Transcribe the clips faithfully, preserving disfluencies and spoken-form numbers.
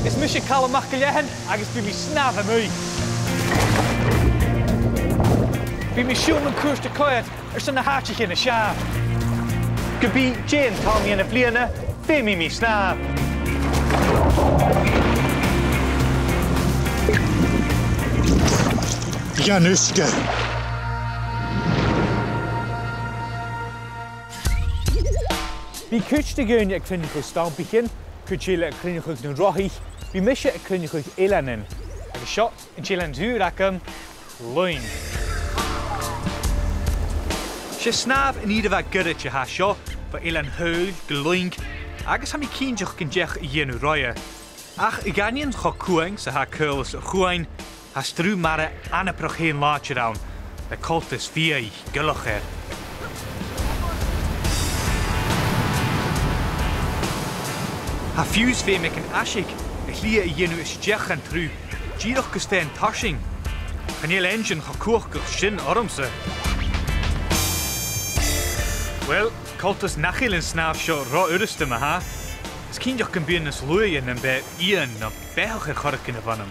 Is mise Calum MacIllEathain agus bidh mi a' snàmh a-muigh. Bidh mi a' siubhal mun cuairt a' coimhead airson na h-àiteachan as fheàrr. Ge bith dè an t-àm dhen bhliadhna, feumaidh mi snàmh. Dhan uisge. Bidh cuid de dhaoine a' cruinneachadh stampaichean, cuid eile a' cruinneachadh nan rothaich, bidh mise a' cruinneachadh eileanan. Agus seo an t-eilean ùr agam, Luing. 'S e snàmh an ìre mhath goirid a tha seo, bho Eilean Shuil gu Luing, agus tha mi cinnteach gun deach a dhèanamh roimhe. Ach a dh'aindeoin cho cumhang 's a tha Caolas a' Chuain, tha sruth-mara anabarrach fhèin làidir ann, le coltas fiadhaich goileach air. Tha fiùs feum aig an aiseag a' chliath a dhèanamh a-steach dhan t-sruth, dìreach gus faighinn tarsainn. Chan eil einnsean cho cumhachdach sin ormsa. Uill, coltas nach eil an snàmh seo ro fhurasta ma-thà. Is cinnteach gum bithinn nas luaithe nam biodh eun no beathach air choreigin a bh' annam.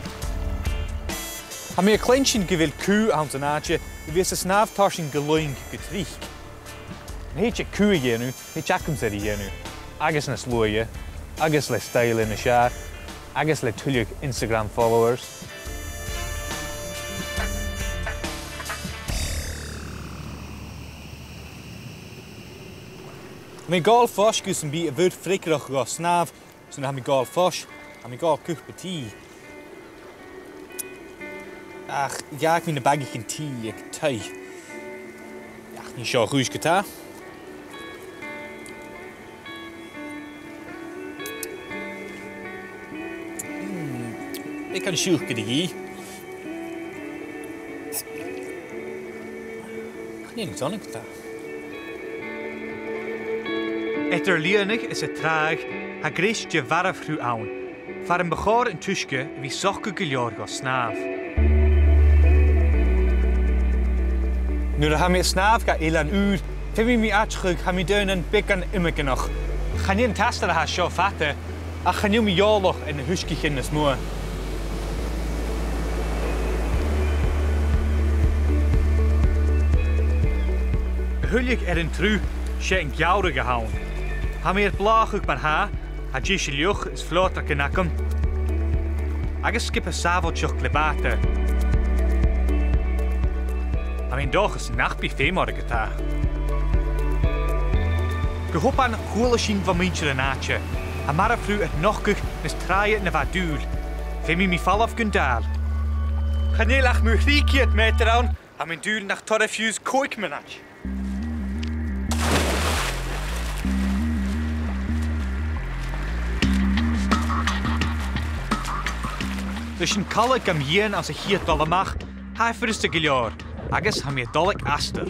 Tha mi a' cluinntinn gu bheil cù anns an àite a bhios a' snàmh tarsainn gu Luing gu tric. Ma thèid aig cù a dhèanamh, thèid agamsa air a dhèanamh, agus nas luaithe, agus le stoidhle nas fheàrr, agus le tuilleadh Instagram followers. Tha mi a' gabhail fois gus am bi a' mhuir freagarrach dha snàmh, 's nuair a tha mi a' gabhail fois, tha mi a' gabhail cupa tì. Ach dh'fhàg mi na bagaichean tì aig taigh. Ach nì seo a' chùis ge-tà. Mm, beagan siùcair a dhìth. Chan eil e dona ge-tà. Eadar Luing is an Tràigh, tha greis de bharafhruth ann, far am bu chòir an t-uisge a bhith socair gu leòr dha snàmh. Nuair a tha mi a' snàmh dha eilean ùr, feumaidh mi aideachadh, tha mi daonnan beagan iomagaineach. Chan e an t-astar a tha seo fada, ach chan eil mi eòlach air na h-uisgeachan as motha. A thuilleadh air an t-sruth, 's e an geamhradh a th' ann. Tha mi air blàthachadh mar-thà, tha deiseil fhliuch is flòdragan agam, agus sgioba sàbhailteachd le bàta. Tha mi an dòchas nach bi feum orra ge-tà. Gu h-obann, chuala sinn bho mhuinntir an àite, tha marfhruth air nochdadh nas tràithe na bha dùil. Feumaidh mi falbh gun dàil. Chan eil ach mu thrì ceud meatair ann, tha mi an dùil nach toir e fiù 's còig mionaid. Leis an cala gam dhìon anns a' chiad dol a-mach, tha e furasta gu leòr, agus tha mi a' dol aig astar.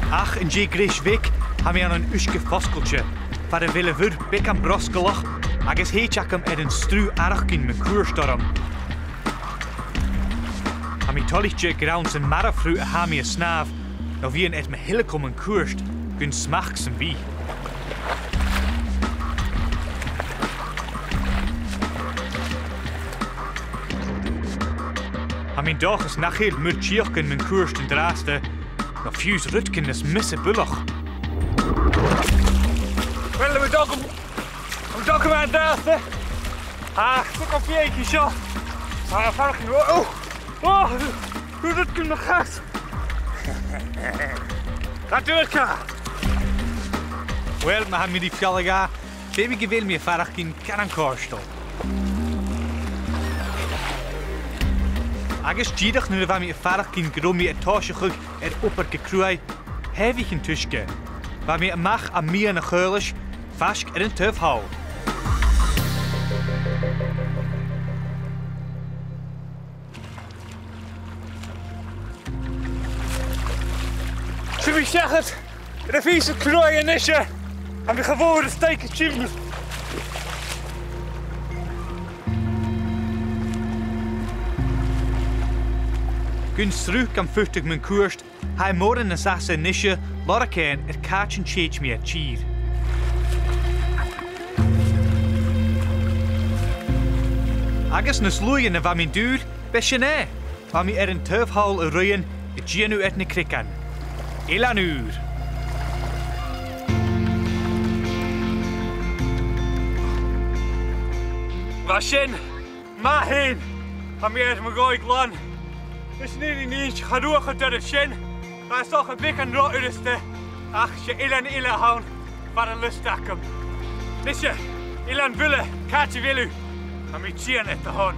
Ach an dèidh greis bheag, tha mi ann an uisge fosgailte, far a bheil a' mhuir beagan brosgalach, agus thèid agam air an sruth fhaireachdainn mun cuairt orm. Tha mi toilichte gur ann san marfhruth a tha mi a' snàmh, no bhithinn air mo theilgeil mun cuairt gun smachd sam bith. Tha mi an dòchas nach eil muir-tìodach mun cuairt an-dràsta, no fiù 's rudeigin nas miosa buileach. Uill, tha mi a' dol gu, tha mi a' dol gu math an-dràsta. Ah, 's e gu fiadhaich seo. Ah, faireachdainn, oh, oh, oh, rudeigin na chas. Tha thu air cà. Uill, ma tha mi ri fealla-dhà, feumaidh gu bheil mi a' faireachdainn car an còrdail. Agus dìreach nuair a bha mi a' faireachdainn gun robh mi a' tòiseachadh air obair gu cruaidh, thàinig an t-uisge. Bha mi a-mach à meadhan a' chaolais, faisg air an taobh thall. 'S e mi seachad air a' phìos as cruaidhe a-nise, tha mi cha mhòr air steigeadh timcheall. Gun sruth gam furtadh mun cuairt, tha e mòran nas fhasa a-nise lorg fhaighinn air càit an tèid mi air tìr. Agus nas luaithe na bha mi an dùil, b' e sin e. Bha mi air an taobh thall a' Rubhainn a' dèanamh air na creagan. Eilean Ùr. Bha sin math fhèin! Tha mi air mo dhòigh glan. Is nì mi nì cha ruairidh mi an sin. Tha e 's dòcha beagan ro fhurasta, ach 's e eilean eile a th' ann far an liosta agam. Nise, Eilean Mhuile, càit a bheil thu? Tha mi a' tighinn air do shon.